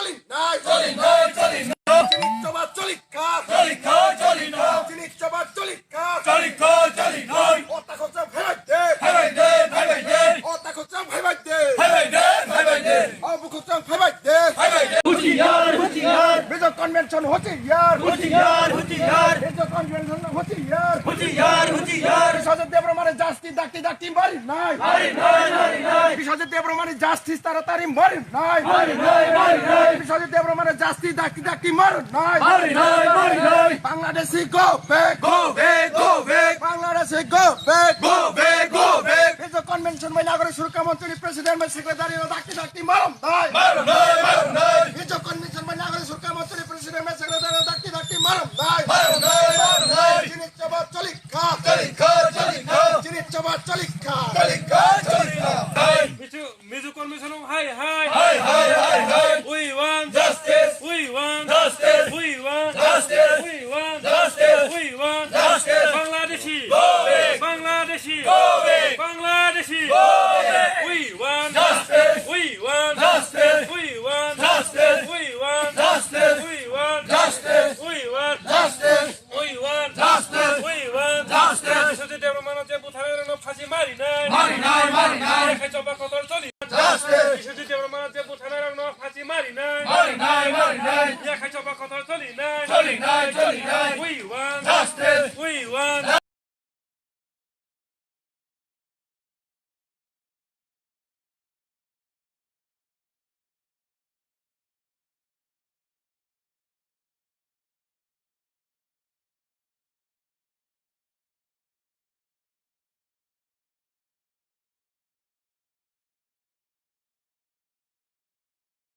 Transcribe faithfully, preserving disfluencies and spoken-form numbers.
Choli nai, choli nai, choli nai. Chini choba choli kha. Choli kha, choli nai. Chini choba choli kha. Choli kha, choli nai. O takhuk chang phaibai de. Phaibai de, phaibai de. O takhuk chang phaibai de. Phaibai de, phaibai de. O bukhuk chang phaibai de. Phaibai de. Huchiyar, huchiyar. Mizo convention huchiyar. Huchiyar, huchiyar. Mizo convention huchiyar. Huchiyar, huchiyar. Biswajit Debbarma ni justice dakti dakti mari nai. Mari nai, mari nai. Biswajit Debbarma ni justice taratari mari nai. Mari nai, mari nai. Biswajit Debbarma ni justice dakti dakti mari nai. Mari nai, mari nai. Bangladeshi go back. Go back, go back. Bangladeshi go back. Go back, go back. Mizo convention bai nagorik surokha montri president bai secretary rok dakti dakti marom nai. Marom nai, marom nai. Mizo convention bai nagorik surokha montri president bai secretary rok dakti dakti marom nai. Marom nai, marom nai. Chini choba choli kha. Choli kha, choli kha. Chini choba choli kha. Choli kha, choli kha. Hai. Mizo, Mizo convention hai, hai. Hai, hai, hai, hai. We want justice. We want justice. We want justice. We want justice. We want justice. Bangladeshi. Go away. Bangladeshi. Go away. Bangladeshi. Go away. We want justice. We want justice. We want justice. We want justice. We want justice. We want justice. We want justice. We want justice. Biswajit Debbarma no je butharnai rok no phasi mari nai. Mari nai, mari nai. Yakhai choba kotor choli. Justice. Biswajit Debbarma no je butharnai rok no phasi mari nai. Mari nai, mari nai. Yakhai choba kotor choli nai. Choli nai, choli nai. We want justice. We want